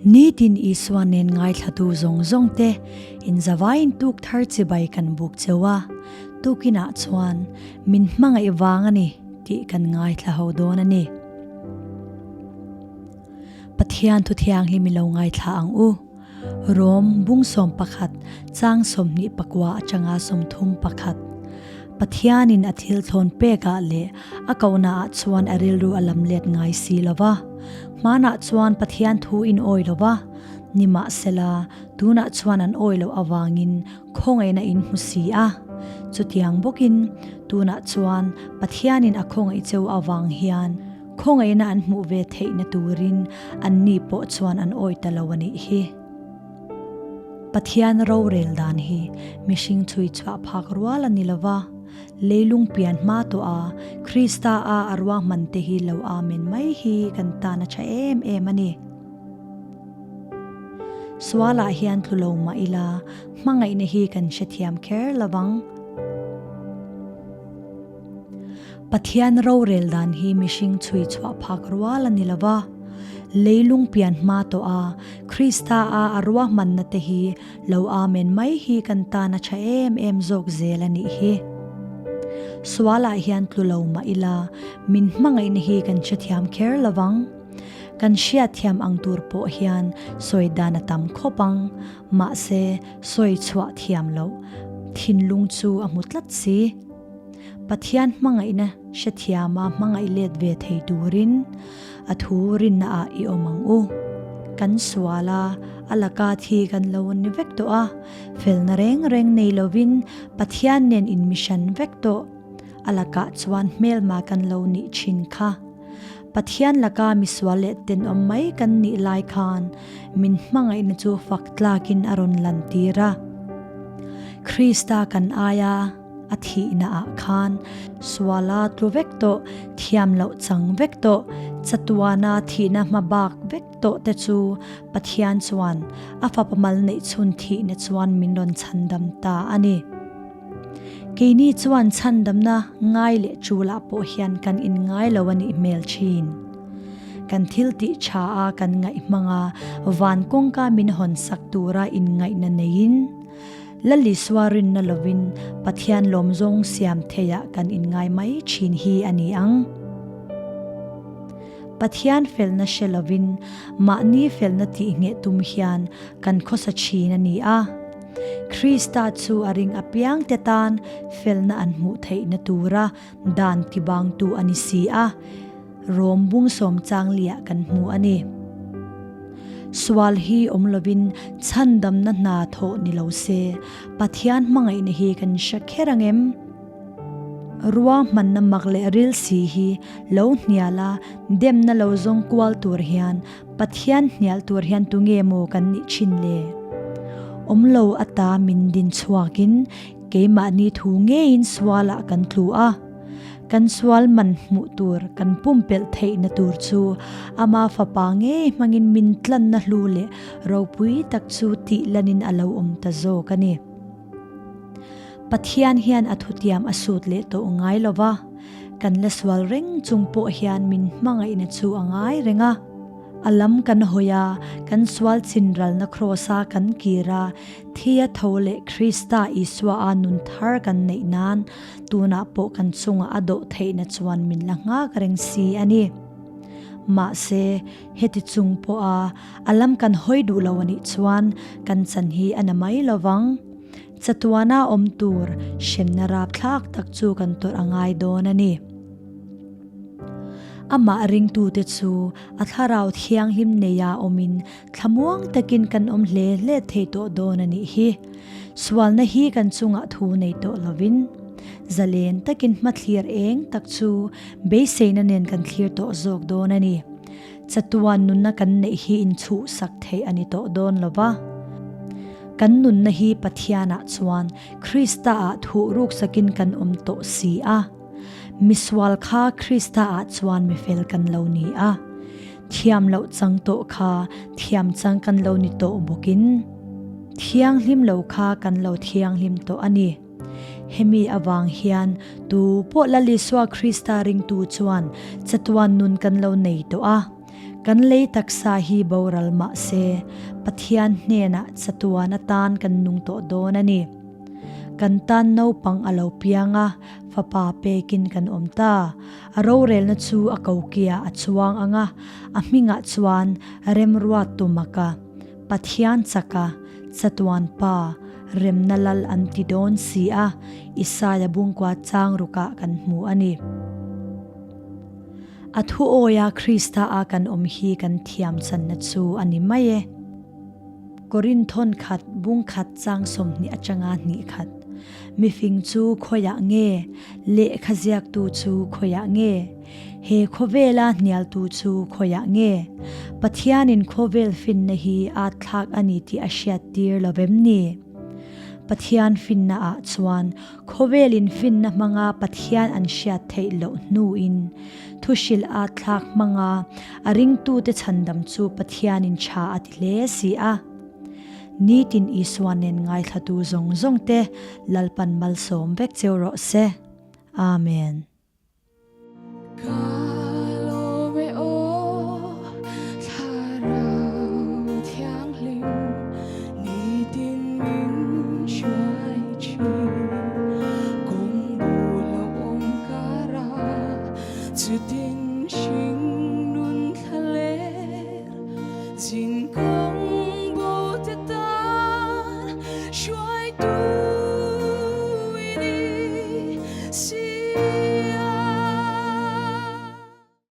Nitin Isua nen ngaithlatu zawng zawng te inzavaiin tuk thar chibai kan buk cheu a, tukinah chuan min hmangaih vang a ni tih kan ngaithla ho dawn a ni. Pathian thu thianghlim i lo ngaithla ang u. Rom bung 11 chang 29 atanga 31. Pathianin a thil thlawn pekah leh a kohnaah chuan a rilru a lam let ngai si lo va. Hmanah chuan Pathian thu in awi lo va, nimahsela tunah chuan an awi loh avangin khawngaihna in hmu si a. Chutiang bawkin tunah chuan Pathianin a khawngaih cheu avang hian Khawngaihna an hmuh ve theihna turin anni pawh chuan an awi ta lo a nih hi. Pathian rorel dan hi mihring chhui chhuah phak rual a ni lo va, leilung pian hma tawh a Krista a a ruahman te hi lo amen mai hi kan tan a tha em em a ni. Sualah hian tlu lo mah ila hmangaihna hi kan hrethiam kher lo vang. Pathian rorel dan hi mihring chhui chhuah phak rual a ni lo va, leilung pian hma tawh a Krista a a ruahmanna te hi lo amen mai hi kan tan a tha em em zawk zel a nih hi. Sualah hian tlu lo mah ila min hmangaihna hi kan hrethiam kher lo vang. Kan hriatthiam ang tur pawh hian sawi dan a tam khawp ang, mahse sawi chhuah thiam loh thinlung chu a hmu tlat si. Pathian hmangaihna hrethiama hmangaih let ve thei turin a thu rinna ah i awm ang u. Kan sual a, a laka thi kan lo ni vek tawh a, felna reng reng nei lovin Pathian nen inmihran vek tawh. A lakah chuan hmelma kan lo nih thin kha. Pathian laka misual leh tenawm mai kan nih lai khan min hmangaihna chu fak tlakin a rawn lantir a. Krista kan aia. A thihna ah khan suala tlu vek tawh, thiam loh chang vek tawh, chatuana thihna hma bak vek tawh te chu Pathian chuan a fapa mal neih chhun thihna chuan min rawn chhandam ta a ni. Keini chuan chhandamna ngai leh chulah pawh hian kan inngai lo a nih hmel thin. Kan thil tih tha a kan ngaih hmanga van kawngka min hawn sak tura inngaihna neiin, Lalisua rinna lovin Pathian lawmzawng siam theiah kan inngai mai thin hi a ni ang. Pathian felna hre lovin mahni felna tih ngheh tum hian kan khawsa thin a ni a. Krista chu a ring apiang te tan felna an hmuh theihna tura dan tibangtu a ni si a. Rom bung sawm chang liah kan hmu a ni. Sual hi awm lovin chhandamna hna thawh ni lo se, Pathian hmangaihna hi kan hre kher ang em? Ruahmanna mak leh ril si hi lo hnial a, demna lo zawng kual tur hian Pathian hnial tur hian tunge maw kan nih thin le? Awm lo ata min din chhuakin keimahni thu ngeiin sualah kan tlu a. Kan sual man hmuh tur kan pumpelh theihna tur chu ama fapa ngei hmangin min tlanna hlu leh ropui tak chu tih lanin a lo awm ta zawk a ni. Pathian hian a thutiam a sut leh tawh ngai lo va, kan la sual reng chung pawh hian min hmangaihna chu a ngai reng a. A lam kan hawi a, kan sual chinralna kraws-a kan kir a, thi a tho leh Krista Isua-a nun thar kan neih nan Tunah pawh kan chungah a dawh theihna chuan min la nghak reng si a ni. Mahse, heti chung pawha a lam kan hawi duh lo a nih chuan kan chan hi a na mai lo vang. Chatuana awm tur hremna rapthlak tak chu kan tawrh a ngai dawn a ni. Amah ringtute chu a thlarau thianghlim neia awmin Thlamuang takin kan awm hle hle thei tawh dawn a nih hi. Sualna hi kan chungah thu nei tawh lovin, zalen takin hmathlir eng tak chu beiseina nen kan thlir tawh zawk dawn a ni. Chatuan nunna kan neih hi inchhuhsak theih a ni tawh dawn lo va. Kan nunna hi Pathianah chuan Krista-ah thuh ruksakin kan awm tawh si a. Misual kha Krista-ah chuan mifel kan lo ni a. Thiam loh chang tawh kha thiam chang kan lo ni tawh bawkin thianghlim lo kha kan lo thianghlim tawh a ni. Hemi avang hian tu pawh Lal Isua Krista ringtu chuan chatuan nun kan lo nei tawh a. Kan lei taksa hi boral mah se, Pathian hnenah chatuan atan kan nung tawh dawn a ni. Kan tan naupang a lo piang a, fapa pekin kan awm ta. A rorelna chu a kokiah a chuang ang a, a hmingah chuan remruat tumaka Pathian chaka chatuan pa remna lal an ti dawn si a, Isaia bungkua chang rukah kan hmu a ni. A thu awia Krista a kan awm hi kan thiam channa chu a ni mai e. Korinthon khat bung khat chang 20 atanga hnih khat. Mifing chu khawiah nge? Lehkha ziaktu chu khawiah nge? He khawvela hnialtu chu khawiah nge? Pathianin khawvel finna hi aa thlak a ni tih a hriattir lo vem ni? Pathian finna ah chuan khawvelin finna hmanga Pathian an hriat theih loh hnuin thuhrilh aa thlak hmanga a ringtute chhandam chu Pathianin tha a ti hle si a. Nitin Isua nen ngaithlatu zawng zawng te Lalpan malsawm vek cheu rawh se. Amen. Ka lawm e aw thlarau thianghlim nitin min hruai thin kawng bul a awm kara chutin hring nun thla ler zin ka.